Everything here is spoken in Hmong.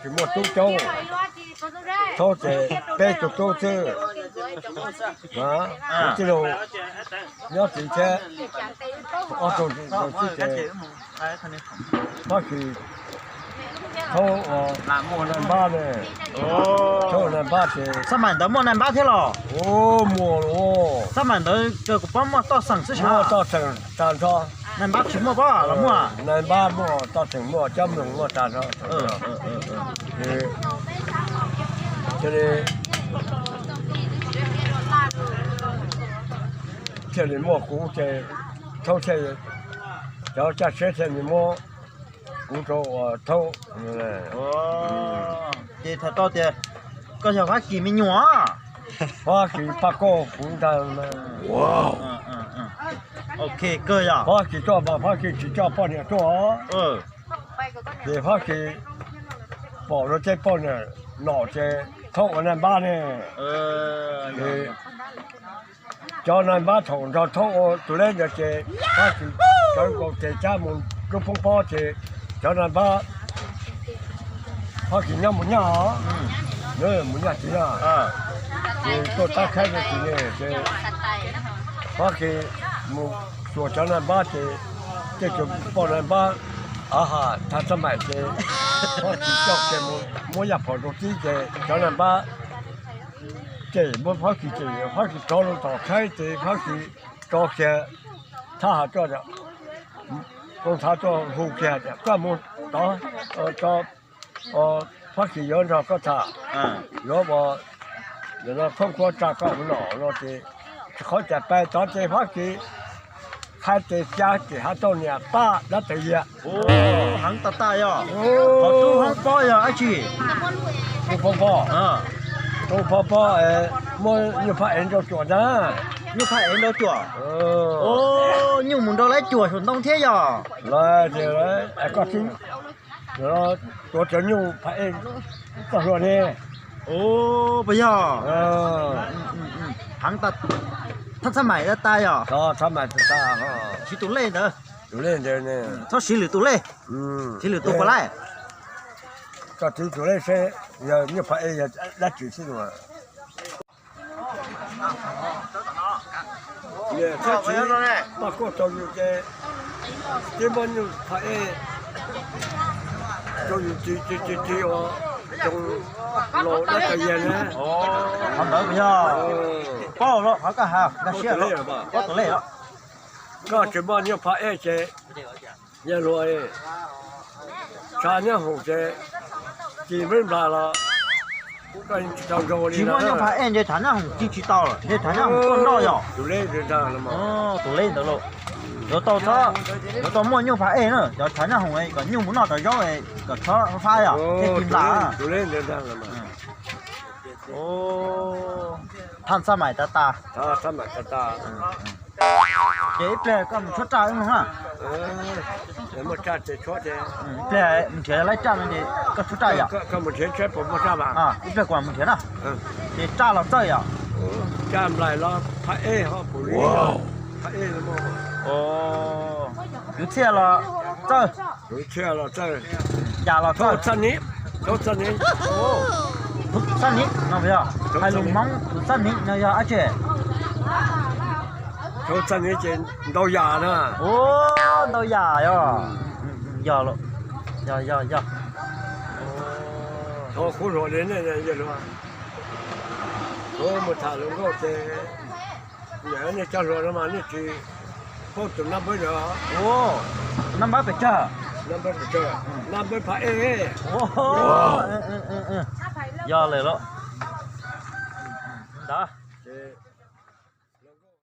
Tsis muaj tub coob, thaub ces peb tug tub xwb. Kuv tij laug nyob tid thiab, ob tug xib ces Fab Kis thaub ua nais npab ne, thaub ua nais npab ces. Xab maim ntawd muaj nais npab thiab los? Muaj los. Xab maim ntawd kuv paub muaj toj xeem xwb, toj xeem tag nrho. Nais npab tsis muaj pob los muaj? Nais npab muaj, toj xeem muaj, cov mloog muaj tag nrho. Thiaj li, thiaj li muaj kuv ces thaub thiaj, cov caj siab thiaj li muab kuv rau ua thaub. Ces tham tau tias koj yog Fab Kis me nyuam. Fab Kis pab koj kuv ntag. Ok, kawg yog. Fab Kis coj mas Fab Kis tsis coj poj niam tuaj. Ces Fab Kis pom rau tej poj niam nom ces thaub ua nais npab ne. Cov nais npab thaum nrog thaub ua tus leb ntawd ces Fab Kis sawv nkaus ces cab mus rub poob pob ces cov nais npab Fab Kis nyob mus nyaj os, mus nyaj tsis nyaj, ces tuaj tab khab no tsis ne ces Fab Kis mus xyuas cov nais npab ces tej tus poj nais npab av has thab xab maim ces Fab Kis coj kiag mus muab yaj phom rau tib ces cov nais npab cem muab Fab Kis cem, Fab Kis rov loo tom khaib ces Fab Kis rov kiag thab has coj, koom thav tuaj hu kiag tias koj mus tod, Fab Kis yuav nrog koj tham, yuav ua, yuav no thoob kuab tsa koj ua nom no ces tsis qhov cas pais tod ces Fab Kis hais ces xya ces hab tau niam pab dab tawv yias. Heev tas tas yog. Qhov tub hoob pob yog dab tsi? Tub hoob pob, tub hoob pob muab nyuj phab ev nrau cuam ntag. Nyuj phab ev nrau cuam. Nyuj mus nrau laib cuam saum ntoo thiab yog. Lawv tias koj twb tuav cov nyuj phab ev koj hluas ne. Puas yog? Heev tas, thab xab maim tas tas yog. Siv tus lej ntawd. Tus lej ntawd, txhob siv lwm tus lej. Siv lwm tus puas laij? Koj twv tus lej seb yog nyuj phab ev yog dab tsi xwb. Niam thiab txiv paj koj rau yus ces twb muab nyuj phab ev rau yus ris ris ris ris uas tsoos laus dab tawv yias na. Qhov ntawd puas yog? Paub lawm, qhov koj hais nkag siab lawm, paub tus lej lawm. Koj tsis muaj nyuj phab ev ces yawg hluas, tshav nyob hoom ces ci npeb nplas los koj tsis tau nrog li. Tsis muaj nyuj phab ev ces tshav nyob hoom ci tsis tau lawm, ces tshav nyob hoom tuaj nroj yog. Tus lej ntawd los, yuav tau, yuav tau muaj nyuj phab ev na, cov tshav nyob hoom kom nyuj mus noj cov zaub kom tshav fab yog thiaj ci nplas. Thaj xab maim tas tas. Ces ib pliag koj mus tshuab raj wb mloog na. Ib pliag mus nrhiav laib raj no ces koj tshuab raj yom. Ib pliag kuv mus nrhiav na. Ces raj los txawj yom. Kwv txhiaj los txawj. Yam los txawj. Txaj niv no yog, hais lus Hmoob tus txaj niv no yog dab tsi? Txaj niv ces ntau yam na. Ntau yam yog. Yog, yog, yog. Thov kuv hluas li nej, kuv mus tham hluas nkauj ces nej cov hluas no mas nej tsis paub tus nab npawb ntawd. Tus nab npawb pes tsawg? Nab npawb phab ej. Yog lawm lauj. Ntawd.